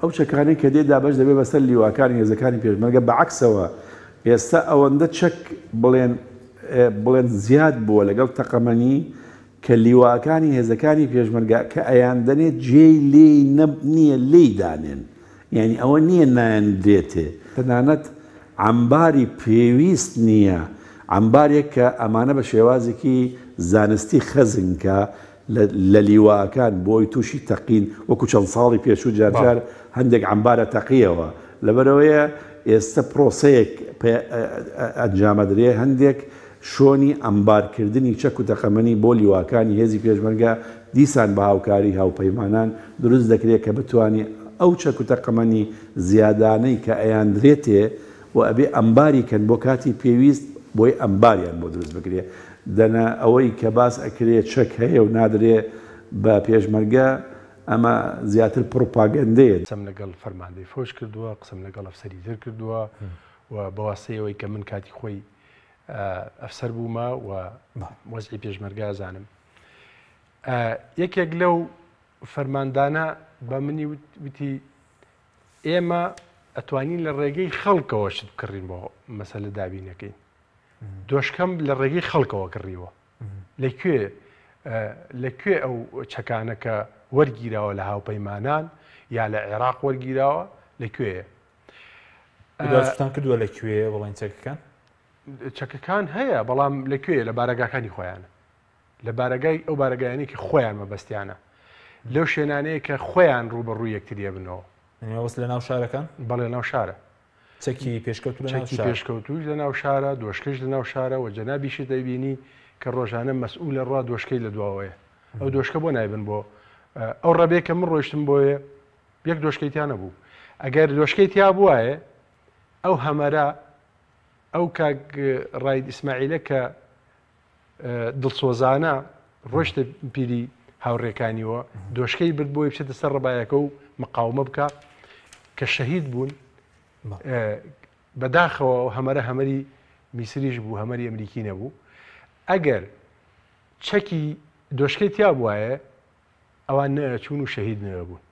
ئەو چەکانەی کە دێ دابەش دەبێ بەسەر لیواکانی هێزەکانی پێشمەرگە، بە عەکسەوە ئێستا ئەوەندە چەک بڵێن بڵێن زیاد بووە لەگەڵ تەقەمەنی کە لیواکانی هێزەکانی پێشمەرگە کە ئەیاندەنێ جێی لێی نییە لێی دانێن یانی ئەوە نییە نایاندرێتێ تەنانەت عەمباری پێویست نییە عەمبارێک کە ئەمانە بە شێوازێکی زانستی خەزن کە لە لیواکان بۆی تووشی تەقین وەکو چەند ساڵی پێشوو جارجار هەندێک عەمبارە تەقیەوە لەبەرئەوەیە ئێستە پرۆسەیەک ئەنجامەدرێ هەندێک شۆنی ئەمبارکردنی چەک و تەقەمەنی بۆ لیواکانی هێزی پێشمەرگە دیسان بە هاوکاری هاوپەیمانان دروست دەکرێ کە بتوانی ئەو چەک و تەقەمەنی زیادانەی کە ئەیاندرێتێ و ئەبێ ئەمباری کەن بۆ کاتی پێویست بۆی ئەمباریان بۆ دروست بکرێ دەنا ئەوەی کە باس ئەکرێ چەک هەیە و نادرێ بە پێشمەرگە ئەمە زیاتر پڕوپاگەندەیە. قسەم لەگەڵ فەرماندەی فەوج کردووە، قسەم لەگەڵ ئەفسەری تر کردووە و بە واسطەی ئەوەی کە من کاتی خۆی ئەفسەر بوومە و وەزعی پێشمەرگە ئەزانم. یەکێک لەو فەرماندانە بە منی وتی ئێمە ئەتوانین لە ڕێگەی خەڵکەوە شت بکڕین بۆ مەسەلە دابینەکەین. دۆشکەم لە ڕێگەی خەڵکەوە کڕیوە. لە کوێ لە کوێ ئەو چەکانە کە وەرگیراوە لە هاوپەیمانان یا لە عێراق وەرگیراوە لە کوێیە؟ داستان کردووە لە کوێ بڵێن چەکەکان؟ چەکەکان هەیە بەڵام لە کوێ لە بارەگاکانی خۆیانە لە بارەگای ئەو بارەگایانەی کە خۆیان مەبەستیانە لەو شوێنانەیە کە خۆیان ڕووبەڕووی یەکتریە بنەوە. وەس لە ناو شارەکان؟ بەڵێ ناو شارە. چەکی پێشکەوتوو لە ناو چەکی پێشکەوتووش لە ناو شارە، دۆشکەش لە ناو شارە و جەنابیشت دەیبینی کە ڕۆژانە مەسئولە ڕوا دۆشکەی لە دواوەیە. ئەو دۆشکە بۆ نایبن بۆ ئەو ڕەبێ کە من ڕۆیشتم بۆیە یەک دۆشکەی تیا نەبوو. ئەگەر دۆشکەی تیا بوایە ئەو هەمەرە ئەو کاک ڕاید ئیسماعیلە کە دڵسۆزانە ڕۆشتە پیری هاوڕێکانیەوە دۆشکەی برد بۆی بچێتە سەر ڕەبایەکە و مقاومە بکە کە شەهید بوون بەداخەوە هەمەرە هەمەری میسریش بوو هەمەری ئەمریکی نەبوو ئەگەر چەکی دۆشکەی تیا بواە ئەوان نەچوون و شەهید نەبوون.